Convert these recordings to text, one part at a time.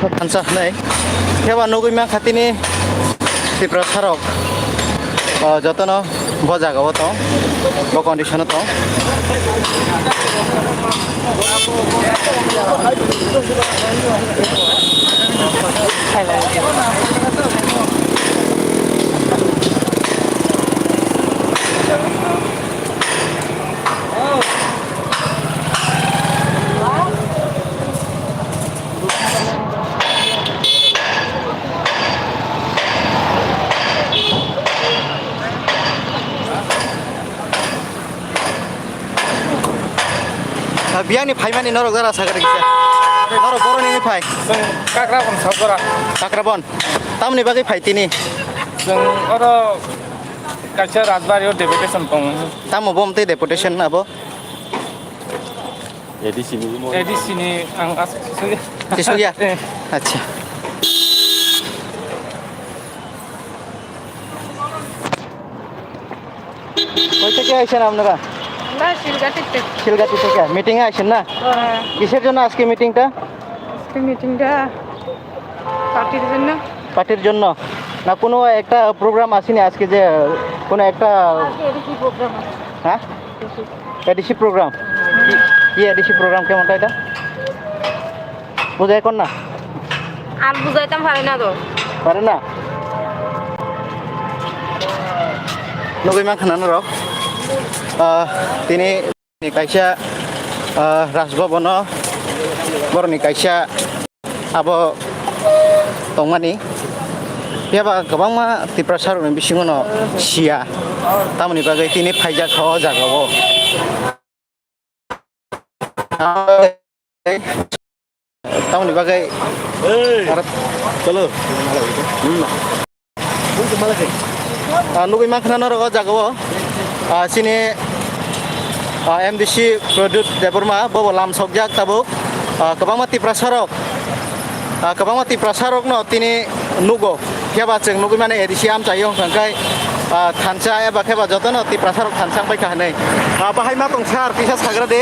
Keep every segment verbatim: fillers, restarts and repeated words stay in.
Thansa hwnwi. Phiya ba nugwi mankha tini Tiprasarok, o, jotono bo jagao tong, bo condition-o tong. Biyani phaimani norok jara sakha kisa. Norok boroni phai. Chwng Kakrabon Sabjora. Kakrabon. Tamni bagwi phai tini. Chwng oro kaisa Rajbari o deputation tong. Tamo bom tei deputation abo? A D C ni mo. A D C ni ang as-, Sisugya? Eh. Acha. Koi theke aisen apnara? Ba, Silgati theke. Silgati theke. Meeting এ আইছেন না? হ্যাঁ। কিসের জন্য আজকে মিটিংটা? আজকে মিটিংটা পার্টির জন্য। পার্টির জন্য? না কোনো একটা প্রোগ্রাম আসেনি আজকে যে কোনো একটা আজকে এডিসি প্রোগ্রাম আছে। হ্যাঁ? এডিসি। ADC program? কি, কি এডিসি প্রোগ্রাম কেমনটা এটা? বুঝাই কর না। Ar bujaitam pare na do. Pare na? Nugui mankha na norok. Ah, tini kaisa, ah, Raj Bhavan o borokni kaisa abo tongmani. Phiya ba kwbangma Tiprasa rokni bisingo no siya. Tamoni bagwi tini phaijak kha o jaga o. Tamoni bagwi Hey. Aro chalo. Ah, nugui mankha na norok o jaga o. Ah, chini, ah, M D C Pradyut Debbarma, bobo lam sokjak tabuk. Ah, kwbangma Tiprasa rok, ah, kwbangma Tiprasa rok no tini nugo. Phiya ba chwng nugui mani A D C amchaio hwnkha khe, ah, thansa eba khe ba jotono Tiprasa rok thansa wngpai kha hinwi. Ah, bahai ma tong sir, kisa sagra de.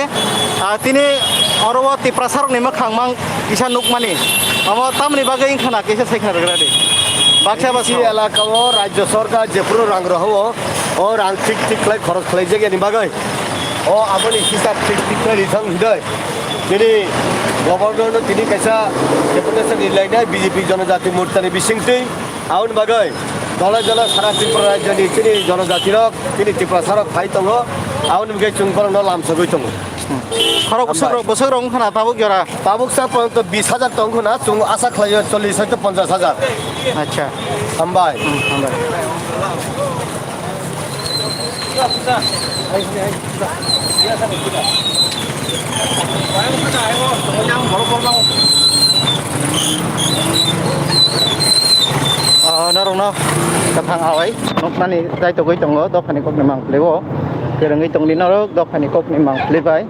Ah, tini oro o Tiprasa rokni mwkhang mang kisa nukmani. Omo tamoni bagwi wngkha na kisa sai khna rwgra de. Baksa ba A D C sao. Elaka o Rajya Sarkar jephuru rang rohao, o rang thik thik khlai khoros khlaijak yani bagwi. O aboni hisab thik thik khlai rithang hwndai. Tini governor no tini kaisa deputation rilainai B J P Jonojati Morcha ni bisingtwi. Aboni bagwi dole dole sara Tripura rajyoni chini jonojati rok, chini Tiprasa rok phai tongo. Aboni bagwi chwng borokno lamsogwi tongo. Khorok bwswk rok, bwswk rok wngkha na tabuk jora? Tabuk sa porjonto bis hajar tong khna, chwng asa khlaio chollish hoito ponchash hajar. Acha. Hambai. Hmm, hambai. Ah, norokno kwthang awai nukmani jaitogwi tongo, dophani kokni mangpili o kwrwngwi tongdi norok, dophani kokni mangpili bai.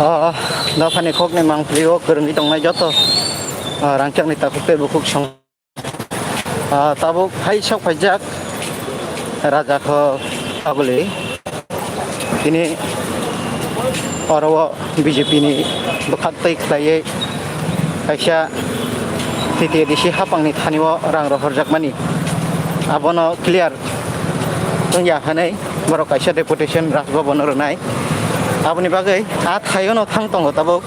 Ah, dophani kokni mangpili o kwrwngwi tongnai joto, ah, rangchakni takhuk tei bukhuk song. Ah, tabuk hai sok phaijak Raja kho abuli. Tini oro o B J P ni bwkhak twi khlaiwi kaisa T T A D C haphangni thani o rang rohorjakmani. Abono clear wngya hwnwi borok kaisa deputation Raj Bhavan o rwnai. Aboni bagwi a thaio no thang tongo tabuk.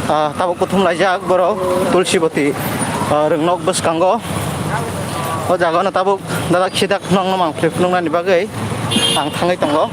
Ah, tabuk kuthum laijak borok Tulsibati, ah, rwngnok bwskango. O jaga no tabuk dadak sidak nokno mangpili phunuknani bagwi ang thangwi tongo.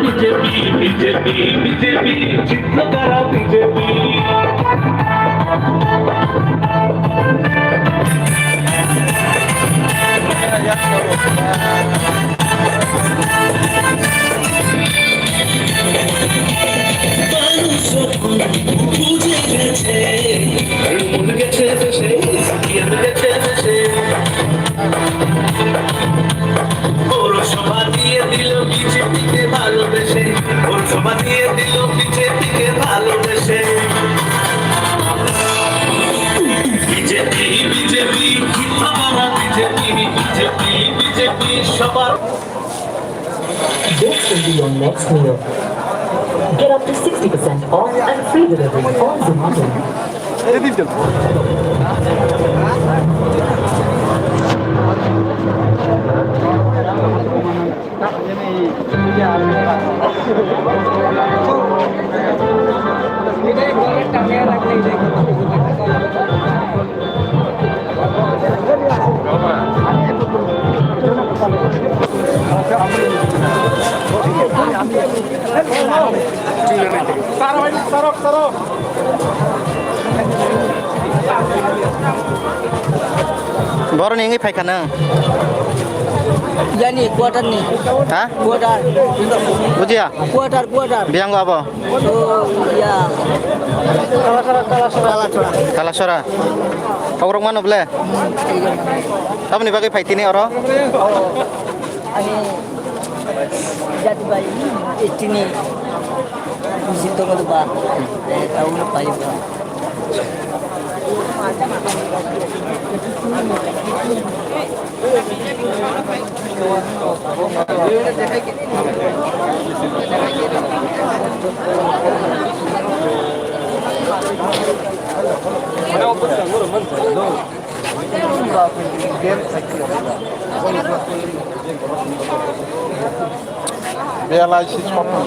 BJP, BJP, BJP, জিতলো কারা? বিজেপি। পৌরসভা দিয়ে দিল বিজেপিকে ভালোবেসে, পৌরসভা দিয়ে দিল বিজেপিকে ভালোবেসে। বিজেপি, বিজেপি, জিন্দাবাদ বিজেপি, বিজেপি, বিজেপি, সবার। This will be your next meal. Get up to sixty percent off and free delivery on Zomato. Boroni wngwi phaikha nang? Yani quarter ni. Ha? Quarter. Bujiya? Quarter, quarter. Biyango abo? Oh, ya. Kalasora. Kalasora. Oborok mano ble? Aboni bagwi phai tini oro? Ani jati bai tini. Bisi tongol ba. Eh, tahu na payo ba. Belai si sokma.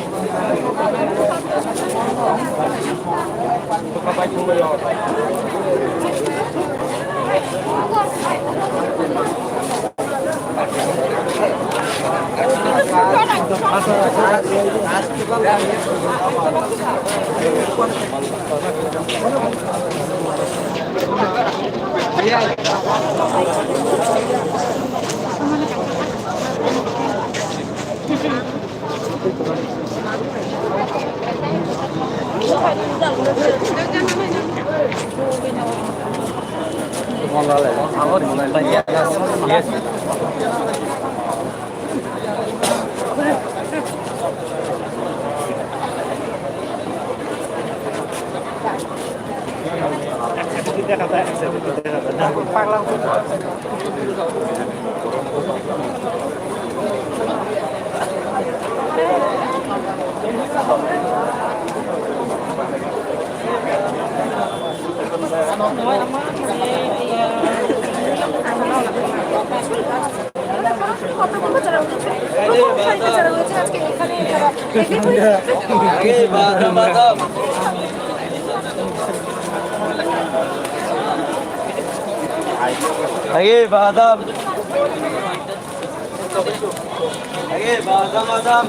Aye, badam. Aye, badam, badam.